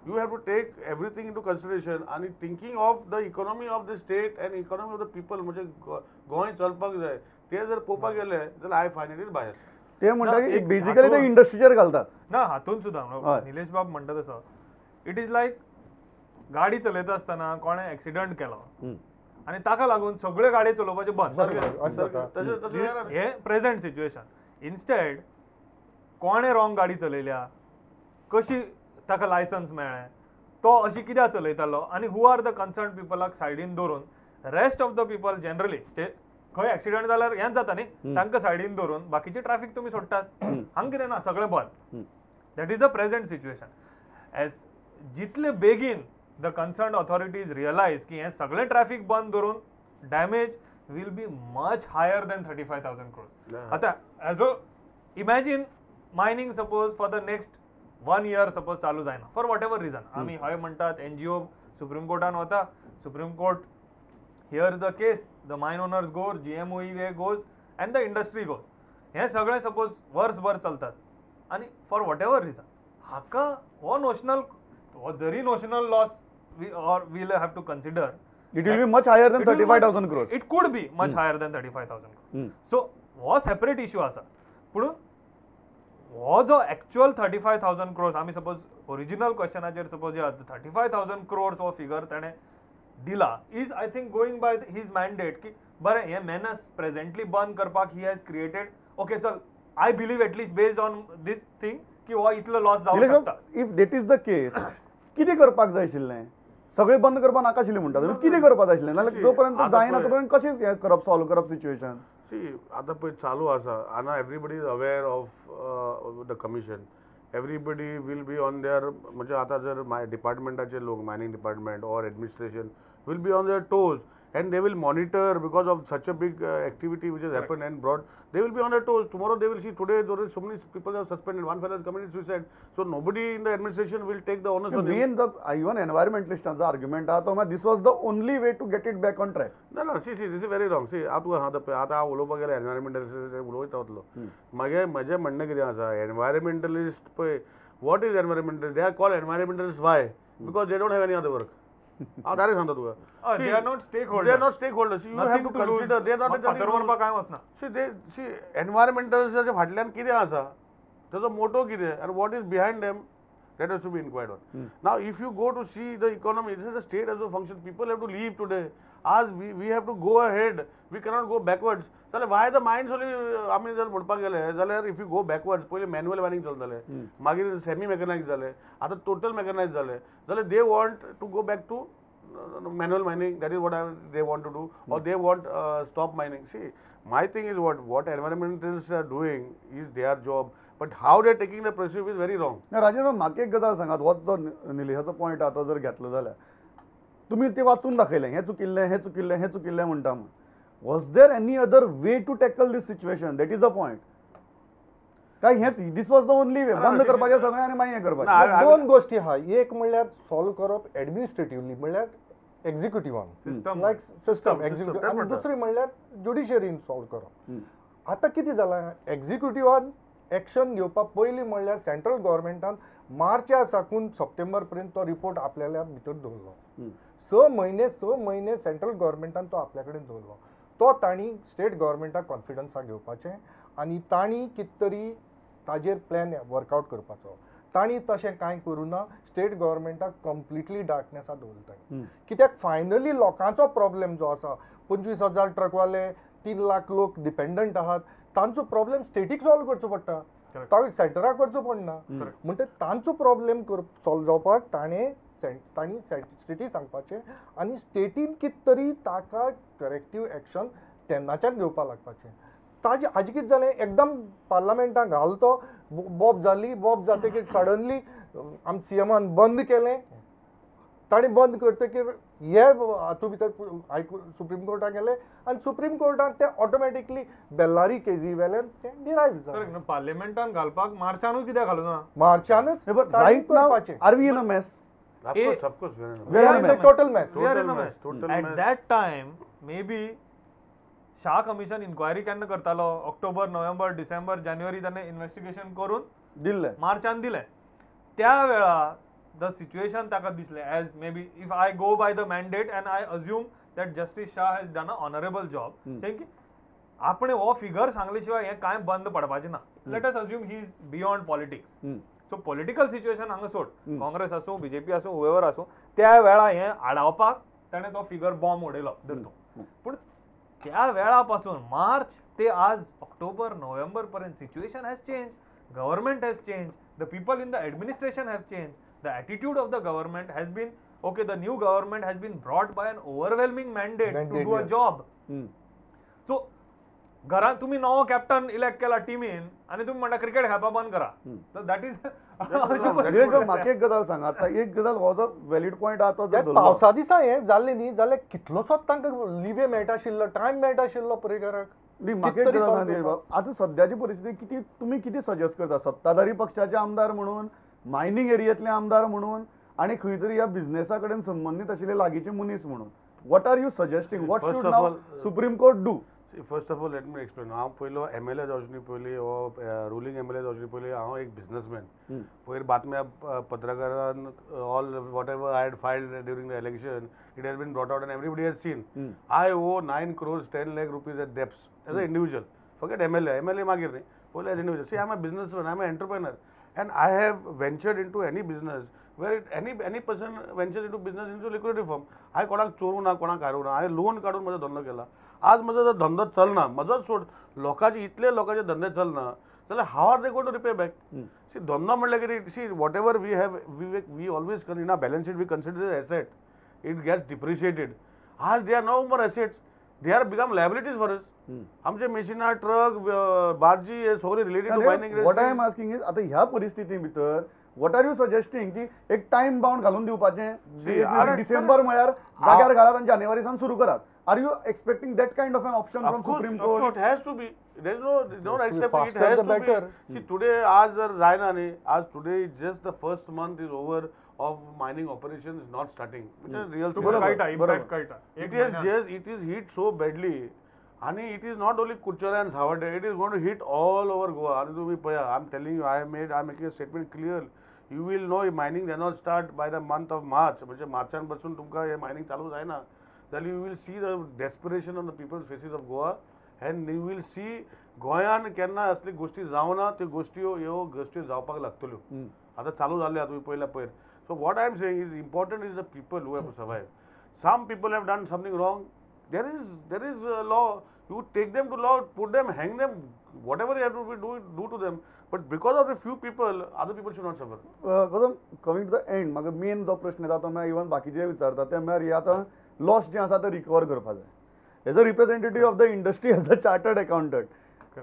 You have to take everything into consideration आनी thinking of the economy of the state and economy of the people, म्हणजे गोंय चलपाक जाय, ते जर पळोवपाक गेले जाल्यार I find it is bias. ते म्हणटा की बेजिकली ते इंडस्ट्रीचेर घालतात ना. हातून सुद्दां निलेश बाब म्हणटा तसो it is like गाडी चलयता आसतना कोणें एक्सिडंट केलो आनी ताका लागून सगळे गाडी चलोवपाचे बंद, हे प्रेझेंट सिच्युएशन. इन्स्टेड कोणें रॉंग गाडी चलयल्या, कशी ताका लायसन्स मेळ्ळें, तो अशी कित्याक चलयतालो आनी who are the concern पिपलाक सायडीन दवरून rest of the people generally खंय एक्सिडंट जाल्यार हेंच जाता न्ही, तांकां सायडीन दवरून बाकीची ट्रॅफिक तुमी सोडटात. हांगा कितें ना, सगळें बंद. That is the present situation. As जितले बेगीन the concern authorities realise की हें सगळें ट्रॅफिक बंद दवरून damage will be much higher than 35,000 crores. आतां as a imagine mining suppose for the next 1 year suppose चालू जायना फॉर what ever reason, आमी हय म्हणटात एनजीओ सुप्रीम कोर्टान वता, Supreme Court hears the case, the mine owners go, GMOEA goes and the industry goes. हें सगळें suppose वर्सभर चलतात आनी फॉर what ever reason हाका हो नोशनल, हो जरी notional loss or we'll have to consider, it will be much higher than 35,000 crores. It could be much higher than 35,000 crores. So हो सेपरेट इश्यू आसा. पूण हो जो एक्चुअल 35,000 क्रोर्स आमी सपोज ओरिजिनल क्वेश्चनाचेर सपोज 35,000 क्रोर्स हो फिगर ताणें दिला is I think going by his mandate की बरें हें मेनस प्रेजेंटली बंद करपाक he has created. Okay चल, I believe at least based on this thing की हो इतलो लॉस जावंक शकता. If that is the case कितें करपाक जाय आशिल्लें? सगळें बंद करपाक नाका आशिल्लें म्हणटा तुमी, कितें करपाक जाय आशिल्लें? नाल्यार जो पर्यंत जायना तो पर्यंत कशें हें करप, सॉल्व करप सिच्युएशन? सी आतां पळय चालू आसा आनी everybody is aware of the commission, everybody will be on their, म्हणजे आतां जर डिपार्टमेंटाचे लोक, mining department or administration will be on their toes and they will monitor because of such a big activity which has happened and brought, they will be on their toes. Tomorrow they will see, today there is so many people are suspended, one fellow has committed suicide, so nobody in the administration will take the onus on him. Main the even environmentalist argument आहा तो this was the only way to get it back on track. ना ना, see see this is very wrong. See आतां तुका सांगता, आतां हांव उलोवपाक गेल्यार एनवायरमेंटलिस्ट उलयत वतलो. मागीर म्हजें म्हणणें कितें आसा, एनवायरमेंटलिस्ट पळय, what is environmentalist? They are called environmentalist why? Because they don't have any other work. हांव डायरेक्ट सांगता तुका, they are not stakeholders. They are not stakeholders. You have to consider they are not. फातर मारपाक कांय वचना. C दे C एनवायरमेंटलिस्टाच्या फाटल्यान कितें आसा, ताचो मोटो कितें आनी what is behind them, that has to be inquired on. Now if you go to see the economy, this is a state has to function, people have to leave today. आज we have to go ahead, we cannot go backwards. जाल्यार Y the minds only आमी जर म्हणपाक गेले जाल्यार if you go backwards, पयलीं manual mining चलतालें, मागीर सेमी मेकनायज जालें, आतां टोटल मेकनायज जालें, जाल्यार they want to go back to manual mining, that is what they want to do, or they want stop mining. See, my thing is what environmentalists are doing is their job, but how they are taking the pressure is very wrong. ना राजेश, म्हाका एक गजाल सांगात, हो जो निलेशाचो point आतां जर घेतलो जाल्यार तुमी ते वाचून दाखयलें, हें चुकिल्लें, हें चुकिल्लें, हें चुकिल्लें म्हणटा म्हूण. Was there any other way to tackle this situation? That is the point. काय हेंच, this was the only way. बंद करपाचें सगळें आनी मागीर हें करपाचें. दोन गोश्टी आहा. एक म्हणल्यार सॉल्व करप एडमिनिस्ट्रेटिवली, म्हणल्यार एक्झिक्युटिव्हान, लायक सिस्टम एक्झिक्युटिव्ह, आनी दुसरी म्हणल्यार ज्युडिशरीन सॉल्व करप. आतां कितें जालां, एक्झिक्युटिव्हान एक्शन घेवपाक पयलीं म्हणल्यार सेंट्रल गव्हर्मेंटान मार्चा साकून सप्टेंबर पर्यंत तो रिपोर्ट आपल्याल्या भितर दवरलो. 6 म्हयने 6 म्हयने सेंट्रल गव्हर्मेंटान तो आपल्या कडेन दवरलो. तो तांणी स्टेट गव्हर्मेंटाक कॉन्फिडन्साक घेवपाचें आनी तांणी कितें तरी ताजेर प्लॅन वर्कआवट करपाचो. तांणी तशें कांय करूं ना. स्टेट गव्हर्मेंटाक कंप्लिटली डार्कनेसा दवरता तांणी. कित्याक फायनली लोकांचो प्रॉब्लेम जो आसा, 25,000 ट्रकवाले, 3 लाख लोक डिपेंडंट आहात, तांचो प्रॉब्लेम स्टेटीक सॉल्व करचो पडटा, तो सेंटराक करचो पडना. म्हणटकीर तांचो प्रॉब्लेम सॉल्व जावपाक ताणें तांणी स्टेटी सांगपाचें आनी स्टेटीन कितें तरी ताका करेक्टीव एक्शन तेन्नाच्यान घेवपाक लागपाचें. ताजे हाजें कितें जालें, एकदम पार्लमेंटाक घाल तो बॉब जाली, बॉब जातकीर सडनली आम सीएमान बंद केलें. ताणें बंद करतकीर हे हातूंत भितर हायकोर्ट सुप्रीम कोर्टाक गेले आनी सुप्रीम कोर्टान ते ऑटोमॅटिकली बेल्लारी केजी वेल्यान ते डिरायव जालें. पार्लमेंटान घालपाक मार्चानूच कित्याक घालूं ना? मार्चानूच right now are we in a mess? Of course, of course, we are in a total mess. We are in a mess. At that time, maybe Shah Commission inquiry केन्ना करतालो? ऑक्टोबर, नोव्हेंबर, डिसेंबर, जानेवारी ताणें इन्व्हेस्टिगेशन करून दिल्लें, मार्चान दिलें. त्या वेळा the situation ताका दिसलें, as maybe if I go by the mandate and I assume that Justice Shah has done a honourable job, saying की आपणे हो फिगर सांगले शिवाय हें कांय बंद पडपाचें ना. Let us assume he is beyond politics. So political situation हांगा सोड, काँग्रेस आसूं, बीजेपी आसूं, हुएवर आसूं, त्या वेळा हें आडावपाक ताणें तो फिगर बॉम्ब उडयलो धरतो. पूण त्या वेळा पासून मार्च ते आज ऑक्टोबर नोव्हेंबर पर्यंत situation has change, government has change, the people in the administration have change, the attitude of the government has been okay, the new government has been brought by an overwhelming mandate to do a job. So घरात तुम्ही नवो captain elect केला टिमीन आनी तुमी म्हणटा cricket खेळपा बंद करा, तर that is. म्हाका एक गजाल सांग आतां, एक गजाल हो जो व्हॅलीड पॉयंट आहा तो पावसा दिसा हें जाल्लें न्ही जाल्यार कितलोसोच तांकां लिवे मेळटा आशिल्लो, टायम मेळटा आशिल्लो पर्रीकाराक. म्हाका एक गजाल सांग, आतां सद्याची परिस्थिती कितें तुमी कितें सजेस्ट करता सत्ताधारी पक्षाचे आमदार म्हणून, मायनींग एरियेंतले आमदार म्हणून आनी खंय तरी ह्या बिझनेसा कडेन संबंदीत आशिल्ले लागींचे मनीस म्हणून, what are you suggesting, what should now Supreme Court do? First of all let me explain. हांव पयलो एम एल ए जावचे पयलीं हो रुलींग एम एल ए जावचे पयलीं हांव एक बिजनसमॅन. पयर बातम्या पत्रकारान all whatever I had filed during the election it has been brought out and everybody has seen. I owe 9 crores 10 lakh rupees at debts as a individual. Forget M L A, M L A मागीर न्ही, पयलीं as individual. See I am a businessman, I am a entrepreneur and I have ventured into any business where any person ventures into business into liquidity form. हांवें कोणाक चोरूं ना, कोणाक हारूं ना, हांवें loan काडून म्हजो धंदो केला. आज म्हजो जर धंदो चलना, म्हजोच सोड, लोकांचे इतले लोकांचे धंदे चलना जाल्यार how are they going to repay back? See धंदो म्हणल्यार कितें, see whatever we have, we always in a balance sheet we consider asset, it gets depreciated. आज they are no more assets, they are become liabilities for us. आमचे मशिनां, truck, बार्जी हे सगळे related to mining. What I am asking is आतां ह्या परिस्थिती भितर what are you suggesting की एक टायम बाउंड घालून दिवपाचें, डिसेंबर म्हळ्यार जाग्यार घालात आनी जानेवारी सावन सुरू करात? Are you expecting that kind of an option from Supreme Court? Of course, it has to be. There is no, don't accept it. It has to be. See, today, आज जर जायना न्ही, आज today just the first month is over of mining operation is not starting. Which is real. कळटा, impact कळटा. It is just, it is hit so badly. आणि it is not only Curchorem and Savordem, it is going to hit all over Goa. आणि तुम्ही पळया, I am telling you, I am making a statement clear. You will know mining they not start by the month of March. म्हणजे मार्चान पासून तुमकां हें mining चालू जायना जाल्यार you will see the desperation on the people's faces of Goa and you will see गोंयान केन्ना असली गोश्टी जावना त्यो गोश्टी ह्यो गोश्टी जावपाक लागतल्यो. आतां चालू जाल्यो तुमी पयल्या पयर. So what I am saying is important is the people who have to survive. Some people have done something wrong, there is a law, you take them to law, put them, hang them, whatever you have to do to them, but because of the few people other people should not suffer. Gautam, coming to the end, म्हाका main जो प्रश्न येता तो म्हळ्यार even बाकीचे विचारता ते म्हळ्यार हे आतां लॉस जें आसा तें रिकवर करपा जाय. As a representative of the industry, as a chartered accountant,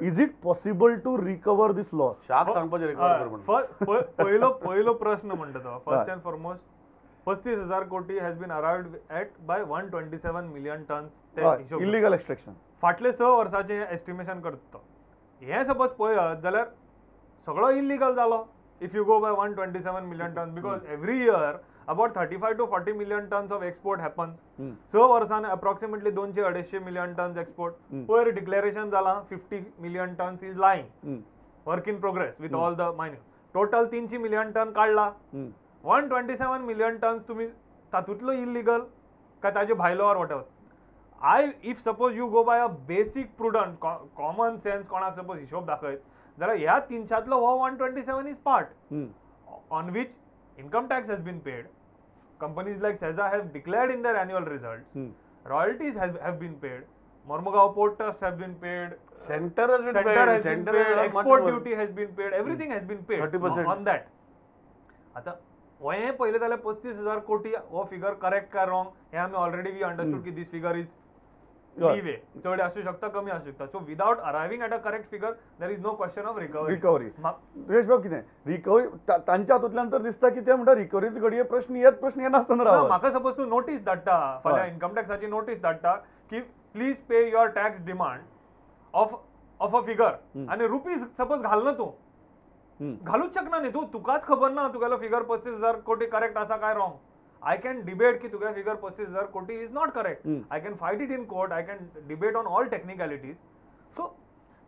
is it possible to recover this loss? शाक सांगपाचें रिकवर कर म्हणून पयलो पयलो प्रश्न म्हणटा तो, फर्स्ट अँड फॉरमोस्ट 35,000 कोटी has been arrived at by 127 million tons illegal extraction. फाटले 6 वर्साचें एस्टिमेशन करता तो. हें सपोज पळयत जाल्यार सगळो इलिगल जालो if you go by 127 million tons, because every year about 35 to 40 million tons of export happens. 6 वर्सान approximately 200-250 million tons export. पयर डिक्लेरेशन जालां 50 million tons is lying, work in progress with all the mining. Total 300 million ton काडला. 127 million tons तुम्ही तातूंतलो illegal काय ताजे भायलो or whatever. I if suppose you go by a basic prudent common sense कोणाक suppose हिशोब दाखयत जाल्यार ह्या 300तलो हो 127 is part on which income tax has been paid, companies like SEZA have declared in their annual results, royalties have been paid, Mormugao Port Trust have been paid, centre has been paid, export duty has been paid, everything has been paid 30% on that. आतां हें पळयलें जाल्यार 35,000 कोटी हो figure correct काय wrong हें आमी already we understood की this figure is leeway, चड आसूं शकता कमी आसूं शकता. So without arriving at a correct figure there is no question of recovery. Recovery Suresh बाब कितें रिकवरी तांच्या हातूंतल्यान तर दिसता की ते म्हणटा रिकवरीचो घडये प्रश्न येत प्रश्न येनासतना रावत. म्हाका सपोज तूं नोटीस धाडटा फाल्यां इन्कम टॅक्साची नोटीस धाडटा की please pay your tax demand of a figure आनी रुपीज सपोज घालना तूं, घालूच शकना न्ही तूं, तुकाच खबर ना तुगेलो फिगर 35,000 कोटी करेक्ट आसा काय wrong. I can debate की तुगेलो figure 35,000 crore is not correct. I can fight it in court, I can debate on all technicalities. So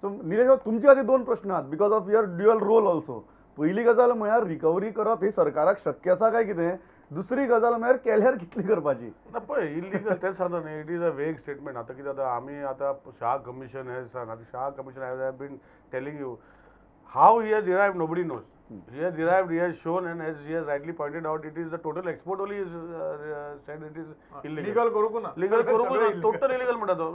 so Nilesh बाब तुमचे खातीर दोन प्रश्न आहात because of your dual role also. पयली गजाल म्हळ्यार रिकवरी करप ही सरकाराक शक्य आसा काय कितें, दुसरी गजाल म्हळ्यार केल्यार कितली करपाची. ना पळय इलिगल तेंच सांगता न्ही, it is a vague statement. आतां कितें जाता, आमी आतां शाह कमिशन हें सांग, आतां Shah commission I have been telling you how he has derived, nobody knows. He has derived, he has shown, and as he has rightly pointed out, it is the total export only is said it is illegal. Legal करूंक ना, legal करूंक ना, total illegal म्हणटा तो.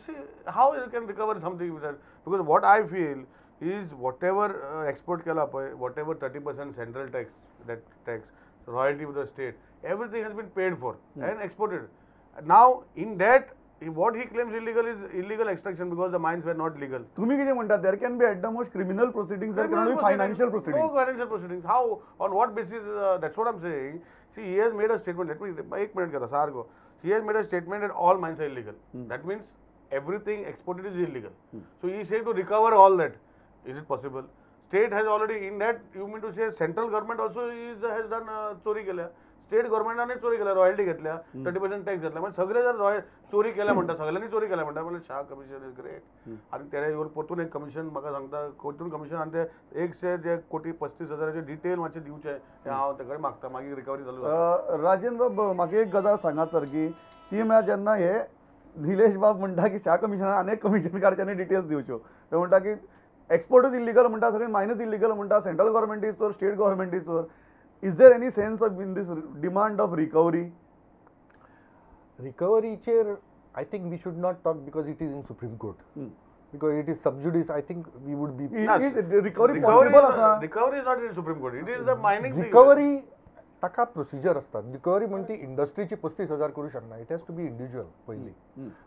See how you can recover something with that? Because what I feel is whatever export केला पळय, whatever 30% central tax, that tax, royalty to the state, everything has been paid for and exported. Now in that, what he claims illegal is illegal extraction because the mines were not legal. तुम्ही कितें म्हणता, there can be at the most criminal proceedings, there cannot be financial proceedings. No financial proceedings. How, on what basis? That's what I'm saying. See, he has made a statement. Let me एक minute घेता सारको. He has made a statement that all mines are illegal. That means everything exported is illegal. So he is saying to recover all that. Is it possible? State has already in that, you mean to say central government also is has done चोरी केल्या. State गव्हर्नमेंटाने चोरी केल्या, royalty घेतल्या, 30% tax घेतला, म्हणजे सगळे जर royal चोरी केल्या म्हणटा, सगळ्यांनी चोरी केल्या म्हणटा, म्हणजे शाह कमिशन is great. आनी तेणे येवन परतून एक कमिशन म्हाका सांगता, परतून कमिशन आनी ते 1,35,000 डिटेल मातशें दिवचें हें हांव ते कडेन मागता, मागीर रिकवरी चालू जाता. राजेंद्र बाब, म्हाका एक गजाल सांगात सारकी, ती म्हळ्यार जेन्ना हे निलेश बाब म्हणटा की शाह कमिशनान आनी एक कमिशन काडचें आनी डिटेल्स दिवच्यो, ते म्हणटा की एक्सपोर्टूच इलिगल म्हणटा, सगळी मायनस इलिगल म्हणटा, सेंट्रल गव्हर्मेंट is चोर, स्टेट गव्हर्मेंट is चोर. Is there any sense of in this demand of recovery? Recovery chair, I think we should not talk because it is in Supreme Court. Because it is sub judice, I think we would be... Is recovery possible? Recovery is not in Supreme Court. It is the mining thing. Recovery, ताका procedure असतात. Recovery म्हणटी इंडस्ट्रीची 35,000 करू शकना. It has to be individual पयली.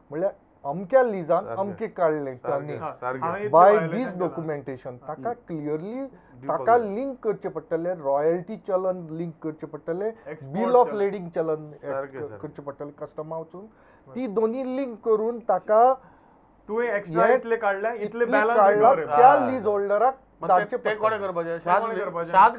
म्हणल्यार अमक्या लिजान अमके काडले तांणी बाय दीस डॉक्युमेंटेशन ताका क्लियरली ताका लिंक करचें पडटलें, रॉयल्टी चलन लिंक करचें पडटलें, बिल ऑफ लेडींग चलन करचें पडटलें कस्टमा वचून, ती दोनी लिंक करून ताका तुवें एक्स्ट्रा इतले काडले, इतले बॅलन्स काडला त्या लीज होल्डराक ते कोणें करपाचें, शाज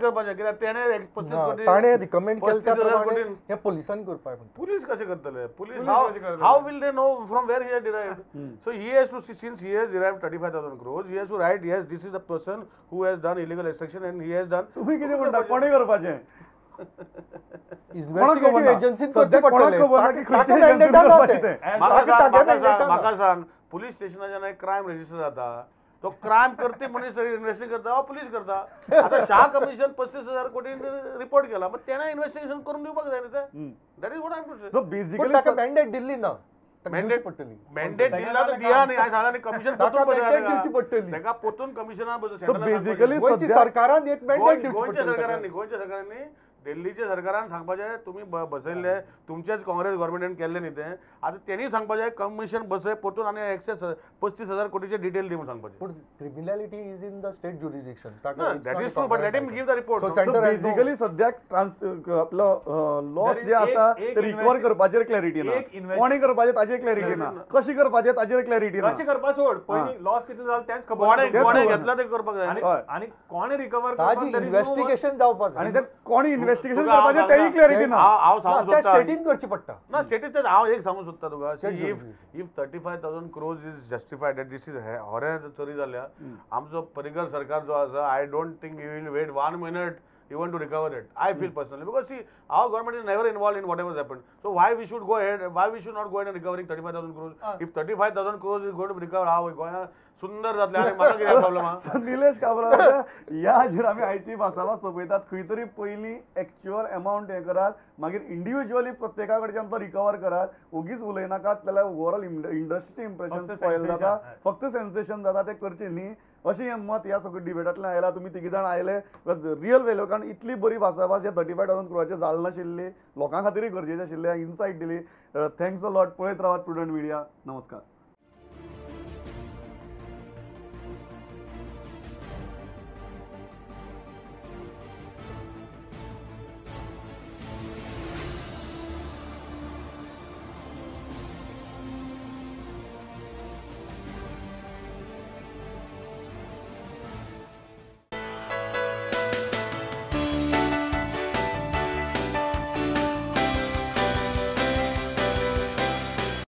करपाचें, कित्याक तेणें 35 कोटी ताणें रिकमेंड केलें त्या प्रमाणे हें पोलिसान करपाक. पुलीस कशें करतले? Police how will they know from where he has derived? So he has to see, since he has derived 35,000 crores, he has to write yes this is the person who has done illegal extraction and he has done. तुमी कितें म्हणटा, कोणें करपाचें? Investigative एजन्सीन करचें पडटलें. म्हाका सांग, police स्टेशनाच्यान एक क्रायम रजिस्टर जाता, तो क्रायम करते मनीस इन्व्हेस्टिगेट करता वा पुलीस करता. आतां शाह कमिशन 35,000 कोटी रिपोर्ट केला, पण तेणें इन्व्हेस्टिगेशन करून दिवपाक जाय न्ही तें. That is what I am to say. So basically ताका मॅन्डेट दिल्ली ना, मॅन्डेट पडटली, मॅन्डेट दिला तर दिया न्ही. हांवें सांगलां न्ही, कमिशन परतून दिवची पडटली ताका, परतून कमिशना. बेसिकली सरकारान एक मॅन्डेट दिवची, गोंयच्या सरकारान, गोंयच्या सरकारांनी, दिल्लीच्या सरकारान सांगपाचें तुमी बसयल्ले, तुमचेच काँग्रेस गव्हर्मेंटान केल्लें न्ही तें. आतां तेणी सांगपाचें कमिशन बसय परतून आनी 135,000 कोटीचे डिटेल दी म्हूण सांगपाचें. पूण criminality is in the state jurisdiction. That is true, but let him give the report. Basically सद्याक आपलो लॉस जे आसा ते रिकवर करपाचेर क्लॅरिटी ना, कोणें करपाचें ताचेर क्लॅरिटी ना, कशी करपाचें ताचेर क्लॅरिटी ना, कशें करपा सोड, पयलीं लॉस कितलो जालो तेंच खबर, कोणें घेतला तें करपाक जाय आनी कोणें रिकवर ताची इन्व्हेस्टिगेशन जावपाक जाय आनी ते कोणें इन्व्हेस्टिगेशन करपाचें तेंय क्लॅरिटी ना. हांव सांगूंक सोदता स्टेटीन करची पडटा ना, स्टेटीन हांव एक सांगूंक सोदता तुका, if 35,000 crores is justified that this is होरें चोरी जाल्या, आमचो परिकर सरकार जो आसा, I don't think you will wait 1 minute even to recover it. I feel personally, because see, our government is never involved in whatever has happened. So why we should go ahead, why we should not go ahead and recovering 35,000 crores? If 35,000 crores is going to be recovered, how गोंया सुंदर जातलें आनी म्हाका कितें problem आहा? निलेश काब्राल, ह्या हाजेर आमी आयची भासाभास सोंपयतात. खंय तरी पयलीं एक्चुअल एमावंट हें करात, मागीर इंडिविज्युअली प्रत्येका कडच्यान तो रिकवर करात. ओगीच उलयनाकात जाल्यार ओवरऑल इंडस्ट्रीचें इम्प्रेशन स्पॉयल जाता, फक्त सेन्सेशन जाता, तें करचें न्ही अशें हें मत ह्या सगळ्या डिबेटांतल्यान आयलां. तुमी तिगी जाण आयले रियल वेल्यू, कारण इतली बरी भासाभास ह्या 35,000 क्रोराचेर जाल नाशिल्ली, लोकां खातीरूय गरजेचें आशिल्लें, इनसायट दिली. Thanks a lot. पळयत रावात प्रुडंट मिडिया. नमस्कार.